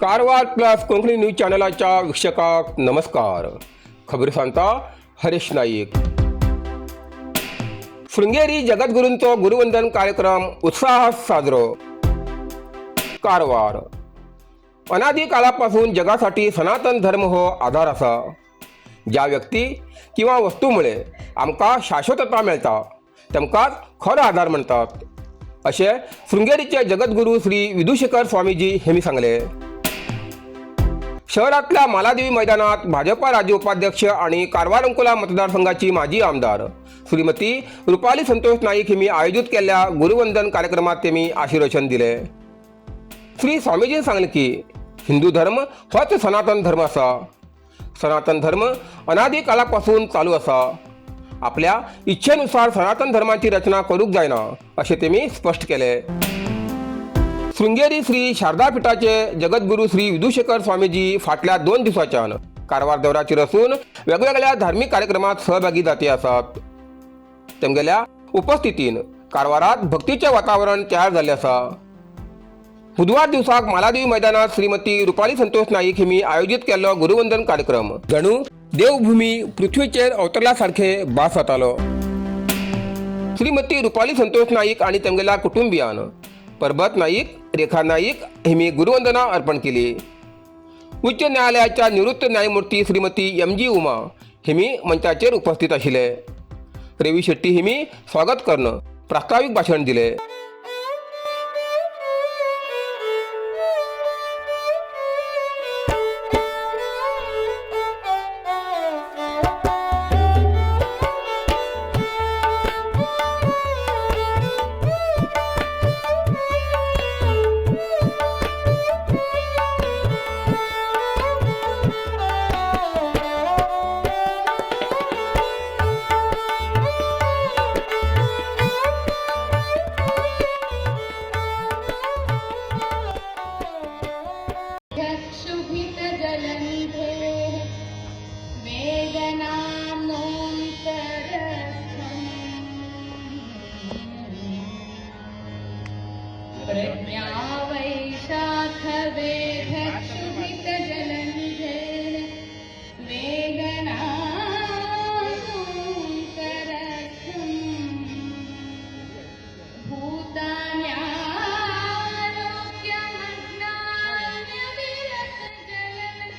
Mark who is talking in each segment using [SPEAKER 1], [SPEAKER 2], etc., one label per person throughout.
[SPEAKER 1] Karwar plus Konkani news चॅनलाच्या वीक्षकांक नमस्कार. खबरी सांगता हरीश नाईक. शृंगेरी जगद्गुरूंचो गुरुवंदन कार्यक्रम उत्साहात साजरो. कारवार. अनादी काळापासून जगासाठी सनातन धर्म हो आधार आसा. ज्या व्यक्ती किंवा वस्तूमुळे आमकां शाश्वतता मेळटा तेमकांच खरो आधार म्हणतात, अशें शृंगेरीचे जगद्गुरू श्री विदुशेखर स्वामीजी हेमी सांगले. शहरातल्या मालादेवी मैदानात भाजपा राज्य उपाध्यक्ष आणि कारवार अंकोला मतदारसंघाची माजी आमदार श्रीमती रुपाली संतोष नाईक यांनी आयोजित केल्ल्या गुरुवंदन कार्यक्रमात त्यांनी आशीर्वचन दिले. श्री स्वामीजीन सांगले की हिंदू धर्म होच सनातन धर्म आसा. सनातन धर्म अनादी काळापासून चालू आसा. आपल्या इच्छेनुसार सनातन धर्माची रचना करूंक जायना, अशें तेमी स्पश्ट केले. शृंगेरी श्री शारदा पीठाचे जगद्गुरू श्री विदुशेखर स्वामीजी फाटल्या 2 दिसांच्यान कारवार दौऱ्याचेर असून वेगवेगळ्या धार्मीक कार्यक्रमात सहभागी जाती आसात. तेमगेल्या उपस्थितीन कारवारात भक्तीचें वातावरण तयार जाल्लें आसा. बुधवार दिवसाक मालादेवी मैदानात श्रीमती रुपाली संतोष नाईक हिमी आयोजित केल्लो गुरुवंदन कार्यक्रम जणू देवभूमी पृथ्वीचेर अवतरल्या सारखे भास जातालो. श्रीमती रुपाली संतोष नाईक आणि तेमगेल्या कुटुंबियान परबत नाईक, रेखा नाईक हिमी गुरुवंदना अर्पण केली. उच्च न्यायालयाच्या निवृत्त न्यायमूर्ती श्रीमती एम जी उमा हिमी मंचाचेर उपस्थित आशिल्ले. रवी शेट्टी हिमी स्वागत करून प्रास्ताविक भाशण दिले.
[SPEAKER 2] क्षुभितजलनिधेः वेदनाम्नोऽन्तरस्थम् प्रज्ञावैशाखवेधक्षुभितजलनिधेः वेदनाम्नोऽन्तरस्थम् भूतान्यालोक्यमग्नान्यविरतजलन.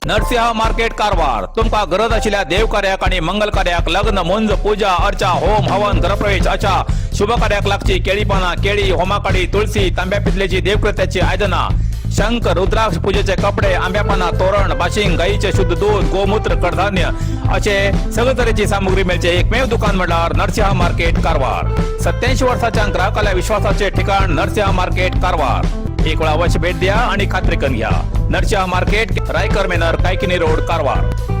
[SPEAKER 3] नरसिंह मार्केट कारवार. तुमकां गरज आशिल्ल्या देवकार्याक आनी मंगल कार्याक, लग्न, मुंज, पूजा अर्चा, होम हवन, घरप्रवेश अशा शुभ कार्याक लागची केळी पानां, केळी, होमाकाडी, तुळसी, तांब्या पितलेची देवकृत्याची आयदनां, शंख, रुद्राक्ष, पूजेचे कपडे, आंब्या पानां, तोरण, बाशिंग, गायीचे शुद्ध दूध, गोमूत्र, कडधान्य असे सगळे तरेची सामुग्री मेळचे एकमेव दुकान म्हणल्यार नरसिंह मार्केट कारवार. 87 वर्साच्या ग्राहकाल्या विश्वासाचे ठिकाण नरसिंह मार्केट कारवार. एक वेळा अवश्य भेट द्या आणि खात्री करून घ्या. नरसिंह मार्केट, रायकर मेनर, कायकिनी रोड, कारवार.